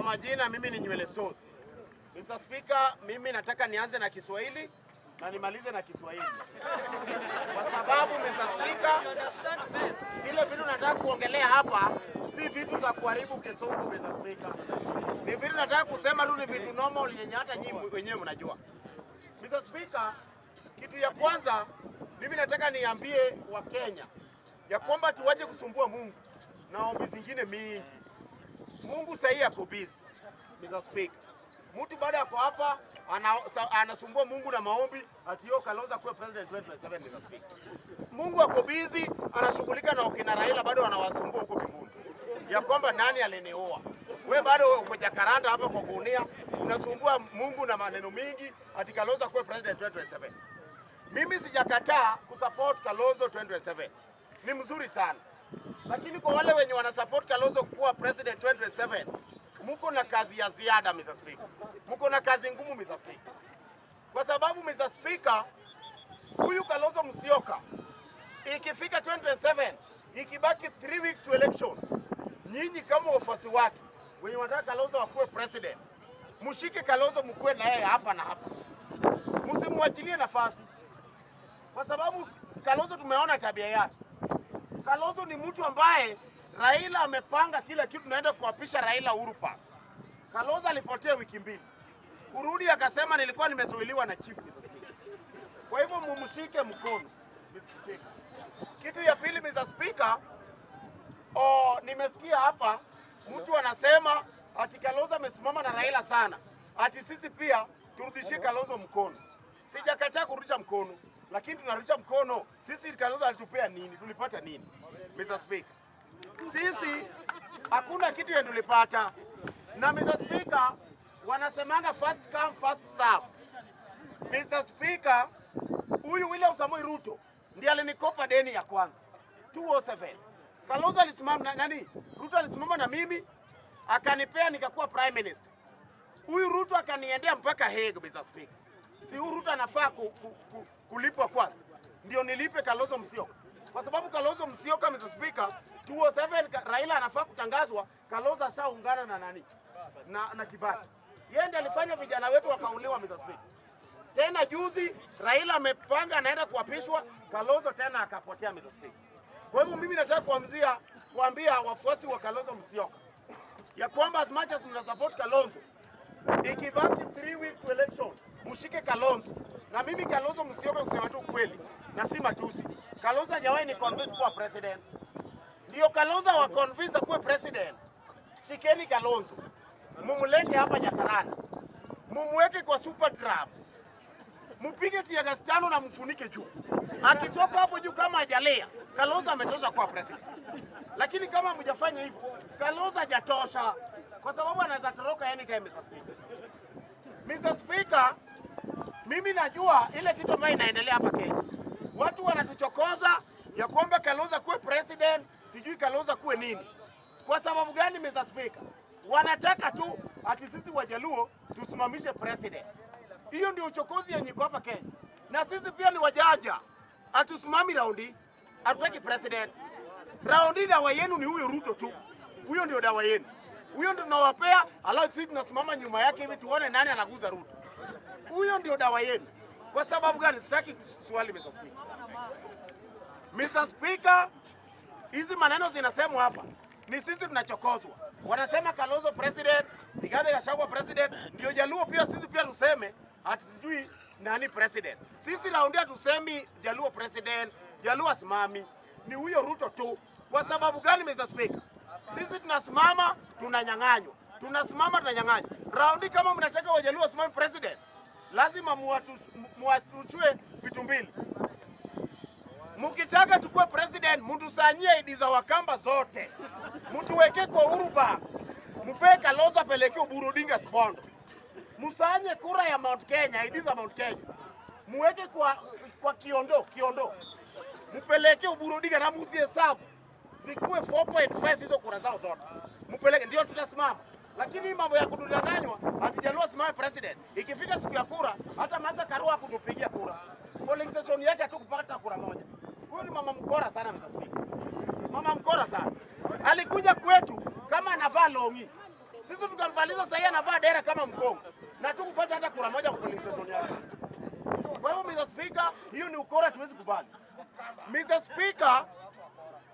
Majina mimi ni Nywele Sauce. Mr. Speaker, mimi nataka nianze na Kiswahili na nimalize na Kiswahili. Kwa sababu, Mr. Speaker, zile vitu nataka kuongelea hapa si vitu za kuharibu Kizungu, Mr. Speaker. Ni vitu nataka kusema tu, ni vitu normal yenye hata nyinyi wenyewe mnajua. Mr. Speaker, kitu ya kwanza mimi nataka niambie Wakenya ya kwamba tuwache kusumbua Mungu na ombi zingine mingi. Mungu sahii ako busy, Mr. Speaker. Mtu baada ya hapa anasumbua Mungu na maombi ati yo Kalonzo akuwe president 2027, Mr. Speaker. Mungu ako busy, anashughulika na wakina Raila, bado anawasumbua huko mbinguni ya kwamba nani alinioa. We bado uko Jakaranda hapa kwa gunia unasumbua Mungu na maneno mingi ati Kalonzo akuwe president 2027. Mimi sijakataa kusupport Kalonzo 2027. Ni mzuri sana. Lakini kwa wale wenye wanasupport Kalonzo kuwa president 2027, muko na kazi ya ziada, Mr. Speaker. Muko na kazi ngumu, Mr. Speaker. Kwa sababu, Mr. Speaker, huyu Kalonzo Musyoka ikifika 2027, ikibaki 3 weeks to election, nyinyi kama wafuasi wake wenye wanataka Kalonzo akuwe president, mshike Kalonzo, mkuwe na yeye hapa na hapa, msimwachilie nafasi, kwa sababu Kalonzo tumeona tabia yake. Kalonzo ni mtu ambaye Raila amepanga kila kitu, tunaenda kuapisha Raila Uhuru Park. Kalonzo alipotea wiki 2, kurudi akasema nilikuwa nimezuiliwa na chief. Mr. Speaker. Kwa hivyo mumshike mkono, Mr. Speaker. Kitu ya pili, Mr. Speaker, oh, nimesikia hapa mtu anasema ati Kalonzo amesimama na Raila sana, ati sisi pia turudishie Kalonzo mkono. Sijakataa kurudisha mkono, lakini tunarudisha mkono sisi, Kalonzo alitupea nini? Tulipata nini, Mr. Speaker? Sisi hakuna kitu yenye tulipata. Na Mr. Speaker, wanasemanga first come, first serve. Mr. Speaker, huyu William Samoei Ruto ndiye alinikopa deni ya kwanza 207. Kalonzo alisimama na nani? Ruto alisimama na mimi akanipea nikakuwa prime minister. Huyu Ruto akaniendea mpaka Hague, Mr. Speaker. Si huyu Ruto anafaa kulipwa kwanza ndio nilipe Kalonzo Musyoka? Kwa sababu Kalonzo Musyoka, Mr. Speaker, 207 Raila anafaa kutangazwa, Kalonzo ashaungana na nani? Na Kibaki. Yeye ndiye alifanya vijana wetu wakauliwa, Mr. Speaker. Tena juzi Raila amepanga anaenda kuapishwa, Kalonzo tena akapotea, Mr. Speaker. Kwa hivyo mimi nataka kuambia wafuasi wa Kalonzo Musyoka ya kwamba as much as mna support Kalonzo, ikibaki 3 weeks to election, mshike Kalonzo. Na mimi Kalonzo Musyoka, kusema tu kweli na si matusi, Kalonzo hajawahi ni convince kuwa president. Ndio Kalonzo wa convince kuwa president. Shikeni Kalonzo, mumlete hapa Jakaranda, mumweke kwa super drum, mupige teargas tano na mfunike juu. Akitoka hapo juu kama hajalia, Kalonzo ametosha kuwa president. Lakini kama mjafanya hivyo, Kalonzo hajatosha, kwa sababu anaweza toroka anytime, Mr. Speaker. Mr. Speaker, mimi najua ile kitu ambayo inaendelea hapa Kenya. Watu wanatuchokoza ya kwamba Kalonzo kuwe president, sijui Kalonzo kuwe nini. Kwa sababu gani, Mr. Speaker? Wanataka tu ati sisi Wajaluo tusimamishe president. Hiyo ndio uchokozi yenye iko hapa Kenya. Na sisi pia ni wajanja. Hatusimami raundi, hatutaki president. Raundi dawa yenu ni huyo Ruto tu. Huyo ndio dawa yenu. Huyo ndio tunawapea, alafu sisi tunasimama nyuma yake hivi tuone nani anaguza Ruto. Huyo ndio dawa yenu. Kwa sababu gani? Sitaki swali, Mr. Speaker. Mr. Speaker, hizi maneno zinasemwa hapa ni sisi tunachokozwa. Wanasema Kalonzo president, Rigathi Gachagua president, ndio Jaluo pia sisi pia tuseme ati sijui nani president. Sisi raundi hatusemi Jaluo president, Jaluo asimami, ni huyo Ruto tu. Kwa sababu gani, Mr. Speaker? Sisi tunasimama tunanyang'anywa, tunasimama tunanyang'anywa. Raundi kama mnataka Wajaluo wasimame president, lazima muwatushue vitu mbili. Mukitaka tukue president, mutusanyie ID za Wakamba zote, mutuweke kwa Uhuru Park, mupe Kalonzo apeleke Oburu Odinga Bondo, musanye kura ya Mount Kenya, ID za Mount Kenya, muweke kwa kiondo kiondo, mupeleke Oburu Odinga na muzihesabu zikuwe 4.5 hizo kura zao zote, mupeleke, ndio tutasimama. Lakini hii mambo ya kudanganywa ati Jaluo simame president, ikifika siku ya kura, hata Martha Karua kutupigia kura, polling station yake hatukupata kura moja. Huyu ni mama mkora sana, Mr. Speaker. Mama mkora sana. Alikuja kwetu kama anavaa longi. Sisi tukamvaliza, sasa hivi anavaa dera kama Mkongo na tukupata hata kura moja kwa polling station yake. Kwa hivyo Mr. Speaker, hiyo ni ukora, tuwezi kubali. Mr. Speaker,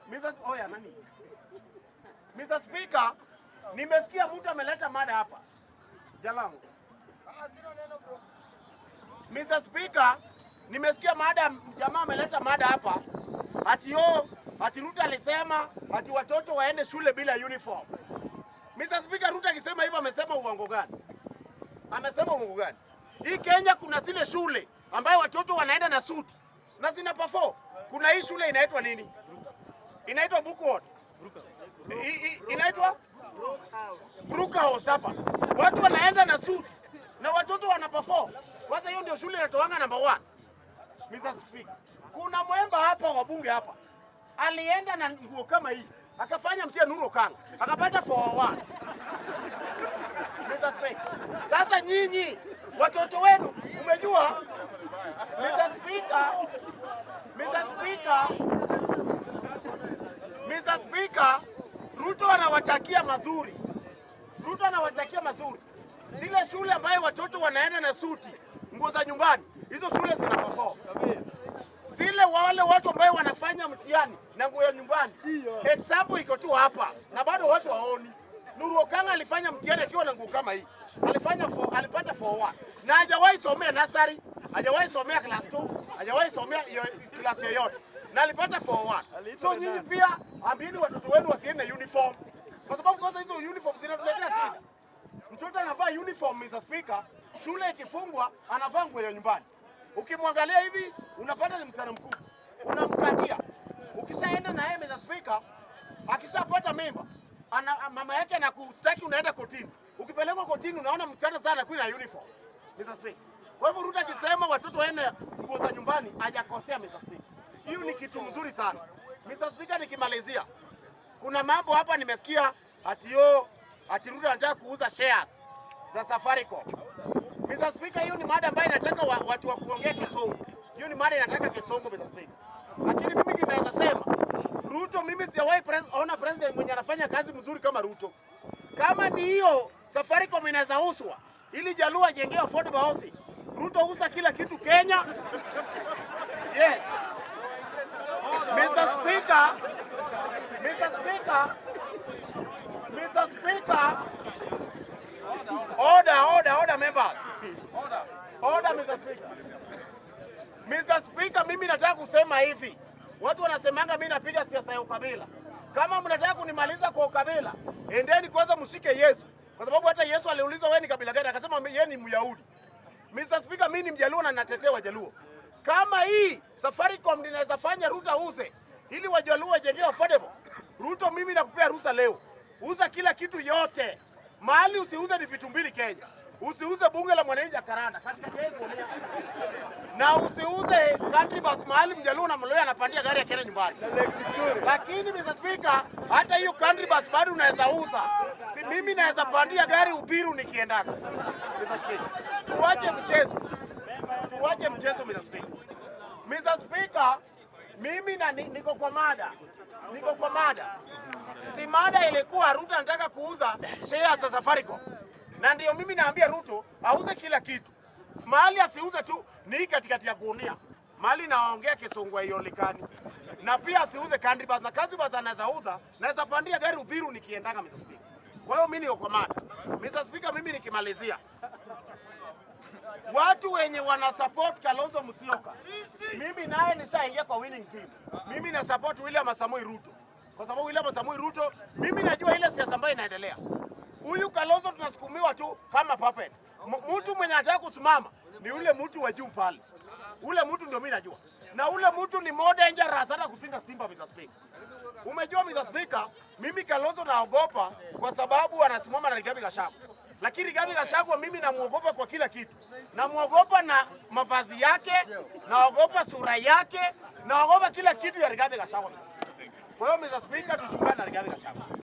Mr. Oya nani? Mr. Speaker, nimesikia mtu ameleta mada hapa. Jalango. Mr. Speaker, nimesikia mada, jamaa ameleta mada hapa ati yo, ati Ruto alisema ati watoto waende shule bila uniform. Mr. Speaker, Ruto akisema hivyo amesema uongo gani? Amesema uongo gani? Hii Kenya kuna zile shule ambayo watoto wanaenda na suti na zina perform. Kuna hii shule inaitwa nini? Inaitwa Bookwood. Inaitwa Brookhouse hapa. Watu wanaenda na suti na watoto wana perform. Kwanza hiyo ndio shule inatoanga number one. Mr. Speaker, kuna member hapa wa bunge hapa alienda na nguo kama hii akafanya mtia Nuru Okanga akapata 401. Mr. Speaker, sasa nyinyi watoto wenu umejua, Mr. Speaker, Mr. Speaker, Mr. Speaker, Ruto anawatakia mazuri. Ruto anawatakia mazuri. Zile shule ambayo watoto wanaenda na suti, nguo za nyumbani, hizo shule zina perform. Zile wale watu ambayo wanafanya mtihani na nguo ya nyumbani, example iko tu hapa na bado watu waoni. Nuru Okanga alifanya mtihani akiwa na nguo kama hii, alipata 4-1 na hajawahi somea nursery, hajawahi somea class 2, hajawahi somea class yoyote na alipata 4-1. So nyinyi pia ambieni watoto wenu wasiende uniform, kwa sababu kwanza hizo uniform zinatuletea shida. Mtoto anavaa uniform, Mr. Speaker, shule ikifungwa anavaa nguo ya nyumbani. Ukimwangalia hivi unapata ni msichana mkubwa, unamkatia. Ukishaenda na yeye, Mr. Speaker, akishapata mimba mama yake anakustaki, unaenda kotini. Ukipelekwa kotini unaona msichana sana kwa na uniform, Mr. Speaker. Kwa hivyo Ruto akisema watoto waende nguo za nyumbani hajakosea, Mr. Speaker. Hiyo ni kitu mzuri sana. Mr. Speaker, nikimalizia, kuna mambo hapa nimesikia ati Ruto anataka kuuza shares za Safaricom. Mr. Speaker, hiyo ni mada ambayo inataka watu wa kuongea Kisungu. Hiyo ni mada inataka Kisungu, Mr. Speaker. Lakini mimi kinaweza sema Ruto, mimi sijawahi ona president mwenye anafanya kazi mzuri kama Ruto. Kama ni hiyo Safaricom inaweza uzwa ili Jaluo ajengee affordable housing. Ruto uza kila kitu Kenya. Yes. Mr. Speaker, Mr. Speaker, Mr. Speaker, order, order, order members. Order, Mr. Speaker. Mr. Speaker, mimi nataka kusema hivi. Watu wanasemanga mimi napiga siasa ya ukabila. Kama mnataka kunimaliza kwa ukabila, endeni kwanza mshike Yesu. Kwa sababu hata Yesu aliulizwa wewe ni kabila gani? Akasema yeye ni Myahudi. Mr. Speaker, mimi ni Mjaluo na natetea Wajaluo. Kama hii Safaricom inaweza fanya Ruto auze ili Wajaluo wajengee affordable. Ruto, mimi nakupea ruhusa leo. Uza kila kitu yote. Mahali usiuze ni vitu mbili Kenya. Usiuze bunge la mwananchi Jacaranda katika Kenya. Na usiuze country bus mahali Mjaluo na Mluhya anapandia gari ya Kenya nyumbani. Lakini Mr. Speaker, hata hiyo country bus bado unaweza uza. Si mimi naweza pandia gari Uthiru nikiendaka. Mr. Speaker, tuache mchezo. Tuache mchezo, Mr. Speaker. Mr. Speaker, mimi niko kwa mada. Niko kwa mada. Si mada ilikuwa Ruto anataka kuuza shares za Safaricom. Na ndio mimi naambia Ruto auze kila kitu. Mahali asiuze tu ni hii katikati ya gunia. Mahali naongea Kisungu haionekani. Na pia asiuze country bus, na country bus anaweza uza, naweza pandia gari Uthiru nikiendanga, Mr. Speaker. Kwa hiyo mimi niko kwa mada. Mr. Speaker, mimi nikimalizia, watu wenye wana support Kalonzo Musyoka, mimi naye nishaingia kwa winning team. Mimi na support William Samoei Ruto, kwa sababu William Samoei Ruto, mimi najua ile siasa ambayo inaendelea. Huyu Kalonzo tunasukumiwa tu kama puppet. Mtu mwenye anataka kusimama ni ule mtu wa juu pale, ule mtu ndio mimi najua, na ule mtu ni more dangerous hata kushinda Simba, Mr. Speaker. Umejua Mr. Speaker, mimi Kalonzo naogopa kwa sababu anasimama na Rigathi Gachagua. Lakini Rigathi Gachagua mimi namuogopa kwa kila kitu. Namuogopa na mavazi yake, naogopa sura yake, naogopa kila kitu ya Rigathi Gachagua. Kwa hiyo Mr. Speaker, tuchungane na Rigathi Gachagua.